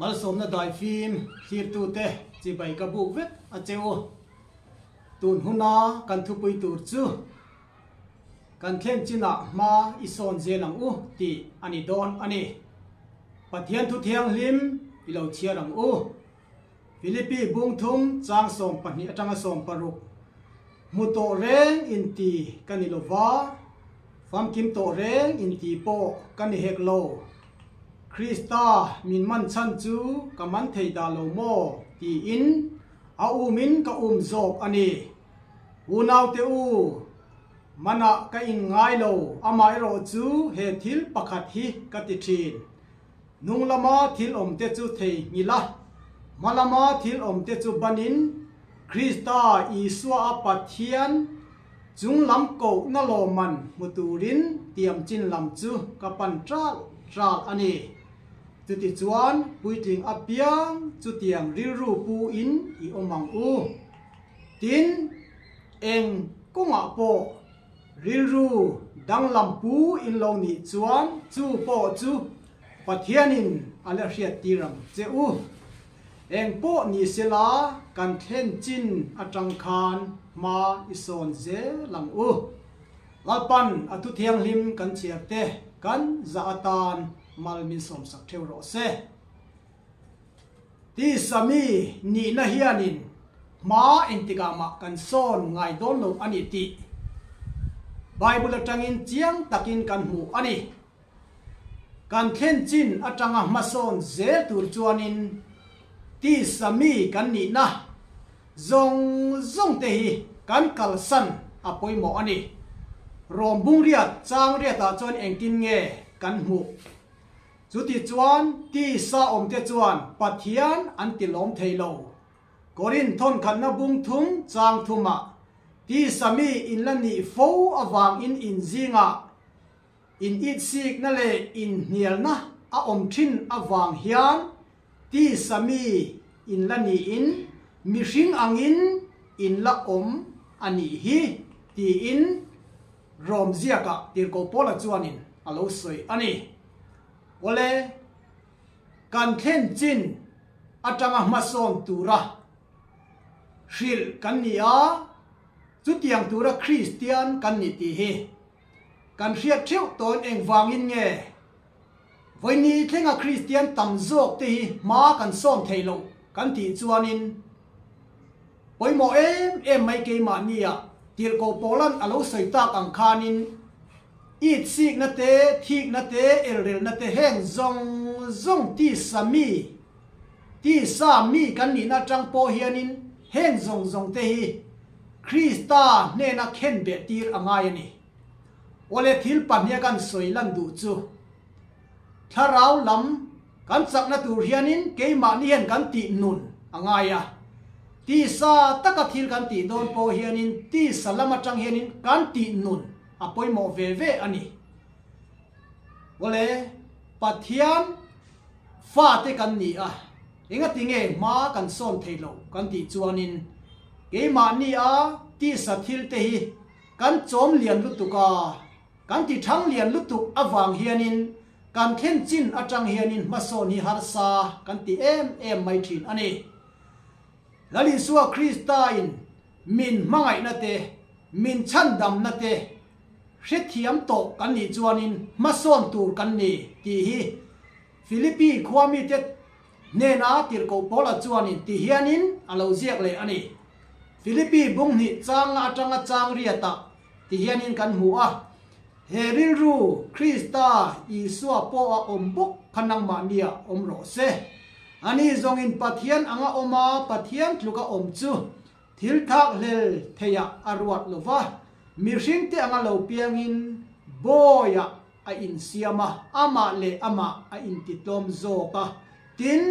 Malsawmna daifim thlirtute chibai ka buk vek a che u. Tun huna kan thupui tur chu kan thlen chinah hma i sawn zel ang u tih a ni dawn a ni. Pathian thu thianghlim i lo chhiar ang u. Philippi bungthum chang 12 atanga 16 Hmu tawh reng inti ka ni lo va, famkim tawh reng inti pawh ka ni hek lo. Krista min man chhan chu ka man thei dah lo maw? tiin a umin ka um zawk a ni. Unaute u, manah ka inngai lo, amaherawh chu he thil pakhat hi ka ti thin. Hnung lama thil awmte chu thei nghilh a, hma lama thil awmte chu banin Krista Isua a Pathian chung lam kohna lawmman hmu turin tiam chin lam chu ka pan ṭal ṭal a ni. Chutichuan puitling apiang chutiang rilru pu in i awm ang u. Tin, eng kawngah pawh Rilru danglam pu in lo nih chuan chu pawh chu Pathianin a la hriattir ang che u. Eng pawh ni sela kan thlen chin atang khan hma i sawn zel ang u. Lalpan a thu thianghlim kan chhiar te kan zah atan mal min sawmsak theuh rawh se. Tisa mi nihna hianin hma engtikah mah kan sawn ngai dawn lo a ni tih Bible atangin chiang takin kan hmu a ni. Kan thlen chin atanga hmasawn zel tur chuanin tisa mi kan nihna zawng zawng te hi kan kalsan a pawimawh a ni. Rawm bungriat chang riatah chuan engtin nge kan hmuh? Chuti chuan tisa awmte chuan Pathian an ti lawm thei lo. Korinth thawnkhatna bung thum chang thumah tisa mi in la nih fo avangin in zingah in itsikna leh inhnialna a awm thin avang hian tisa mi in la niin mihring angin in la awm a nih hi tiin Rom ziakah Tirhkoh Paula chuanin a lo sawi a ni. Awle, kan thlen chin atanga hmasawn tura hrilh kan ni a, chutiang tura Kristian kan ni tih hi kan hriat theuh tawn engvangin nge vawiini thlenga Kristian tam zawk te hi hma kan sawn thei loh kan tih chuanin Pawimawh em em mai keimahnia Tirhkoh Paula'n a lo sawi tak ang khanin it sikna te, thikna te, elrelna te heng zawng zawng tisa mi, tisa mi kan nihna atang pawh hianin heng zawng zawng te hi Krista hnena khen beh tir a ngai a ni. Awle thil pahniha kan sawi lan duh chu thlarau lam Kan chakna tur hianin keimahni hian kan tih nun a ngai a. Tisa taka thil kan tih dawn pawh hianin tisa lam atang hianin kan tih nun a pawimawh ve ve a ni. Awle, Pathian fate kan ni a, engati nge hma kan sawn thei lo kan tih chuanin keimahni a tisa thil te hi kan chawm lian lutuk a, kan ti thang lian lutuk avang hianin Kan thlen chin atang hianin hmasawn hi harsa kan ti em em mai thin a ni. Lal Isua Kristain min hmangaihna te, min chhandamna te hrethiam tawh kan nih chuanin hmasawn tur kan ni tih hi Philippi khua mite hnena tirhkoh Paula chuanin ti hianin a lo ziak leh a ni. Philippi bunghnih changa atanga chang riatah ti hianin kan hmu a. He rilru Krista Isua pawh a awm bawk kha nangmahnia awm rawh se. Ani zawngin Pathian anga awm a, Pathian tluka awm chu thil thak hlel theiah a ruat lo va, mihringte anga lo piangin bawiah a insiam a, amah leh amah a intitlawm zawk a, tin,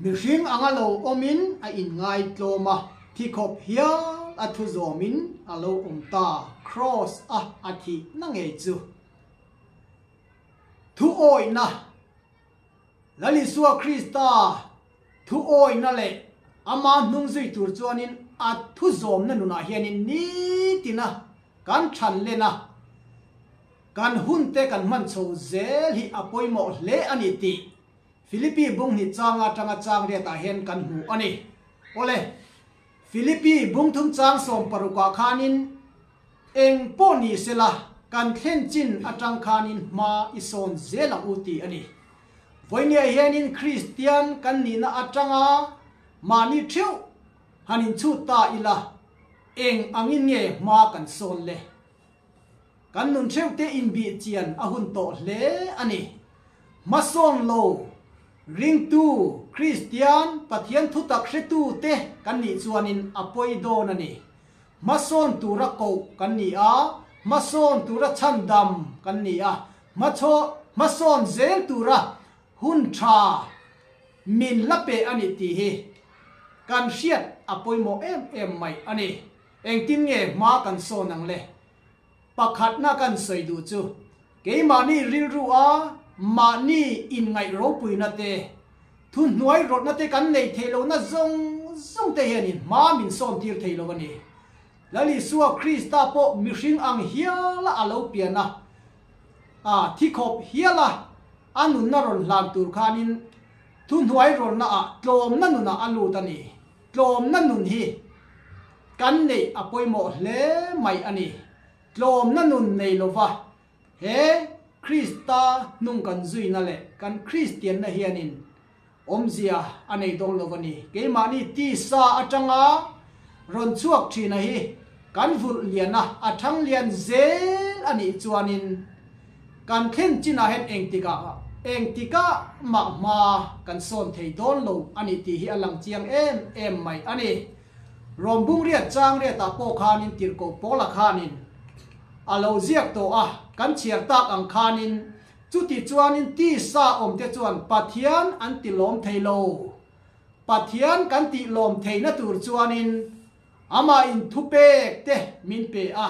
Mihring anga lo awmin a inngaitlawm a, thi khawp hial a thu zawmin a lo awm ta, Kraws a a thihna ngei chu. Thu awihna, Lal Isua Krista thu awihna leh ama hnung zui tur chuanin a thu zawmna nunah hianin nitina kan than len a, kan hunte kan hman chho zel hi a pawimawh hle a ni tih. Philippi bung hnih chang atanga chang riatah hian kan hmu a ni. Awle, Philippi bung thum chang sawmparukah khanin eng pawh ni sela kan thlen chin atang khanin hma i sawn zel ang u tih a ni. Vawinia hianin Kristian kan nihna atanga mahni theuh han inchhut ta ila eng angin nge hma kan sawn le? Kan nun theuhte inbih chian a hun tawh hle a ni. Hmasawn lo, ringtu, Kristian, Pathian thutak hretute kan nih chuanin a pawi dawn a ni. Hmasawn tura koh kan ni a, hmasawn tura chhandam kan ni a, hmasawn zel tura hun tha min la pe a ni tih hi kan hriat a pawimawh em em mai a ni. Engtin nge hma kan sawn ang le? Pakhatna kan sawi duh chu, keimahni rilru a mahni inngaih ropuina te, thuhnuai rawtna te kan nei thei lohna zawng zawng te hianin hma min sawn tir thei lo a ni. Lal Isua Krista pawh mihring ang hiala a lo pian a, a thi khawp hiala a nunna rawn hlan tur khanin thuhnuai rawlna ah tlawmna nunah a lut a ni. Tlawmna nun hi kan neih a pawimawh hle mai a ni. Tlawmna nun nei lova he Krista hnung kan zuina leh kan Kristianna hianin awmzia a nei dawn lo a ni. Keimahni tisa atanga rawn chhuak thina hi kan vulh lian a, a thang lian zel a nih chuanin Kan thlen chinah hian engtikah engtikah mah hma kan sawn thei dawn lo a ni tih hi a lang chiang em em mai a ni. Rawmbung riat chang riatah pawh khanin tirhkoh Paula khanin a lo ziak tawh a, kan chhiar tak ang khanin chuti chuanin tisa awmte chuan Pathian an ti lawm thei lo. Pathian kan tih lawm theihna tur chuanin amah in thupek te min pe a.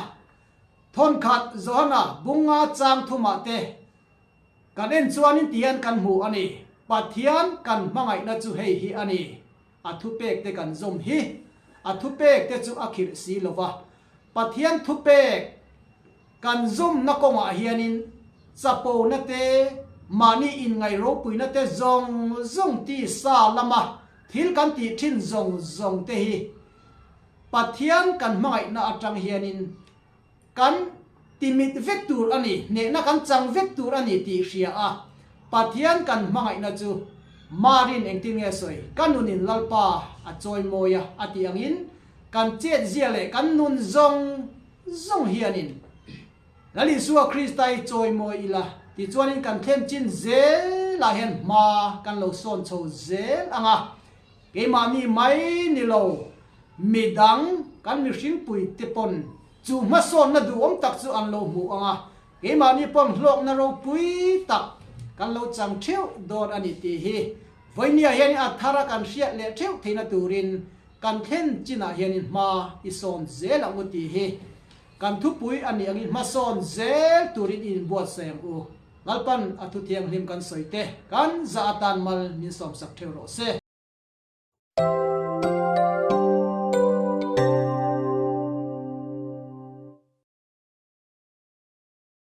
Thawnkhat Johana bunga chang thumah te kan en chuanin ti hian kan hmu a ni, Pathian kan hmangaihna chu hei hi a ni, a thupek te kan zawm hi, a thupek te chu a khirh si lo va. Pathian thupek kan zawmna kawngah hianin chapona te, mahni inngaih ropuina te zawng zawng tisa lama thil kan tih thin zawng zawng te hi Pathian kan hmangaihna atang hianin kan timit vek tur a ni, hnehna kan chang vek tur a ni tih hria a, Pathian kan hmangaihna chu Marin engtin nge sawi, ka nunin Lalpa a chawi mawi a a tih angin kan chetzia leh kan nun zawng zawng hianin Lal Isua Krista hi chawi mawi ila tichuanin kan thlen chin zelah hian hma kan lo sawn chho zel ang a. Keimahni mai ni lo, midang kan mihringpui te pawn chu hmasawnna duhawm tak chu an lo hmu ang a, keimahni pawn hlawkna ropui tak kan lo chang theuh dawn a ni tih hi vawinia hianin a thara kan hriat leh theuh theihna turin kan thlen chinah hianin hma i sawn zel ang u tih hi kan thupui a nih angin hmasawn zel turin i inbuatsaih ang u. Lalpan a thuthianghlim kan sawi te kan zah atan mal min sawmsak theuh rawh se.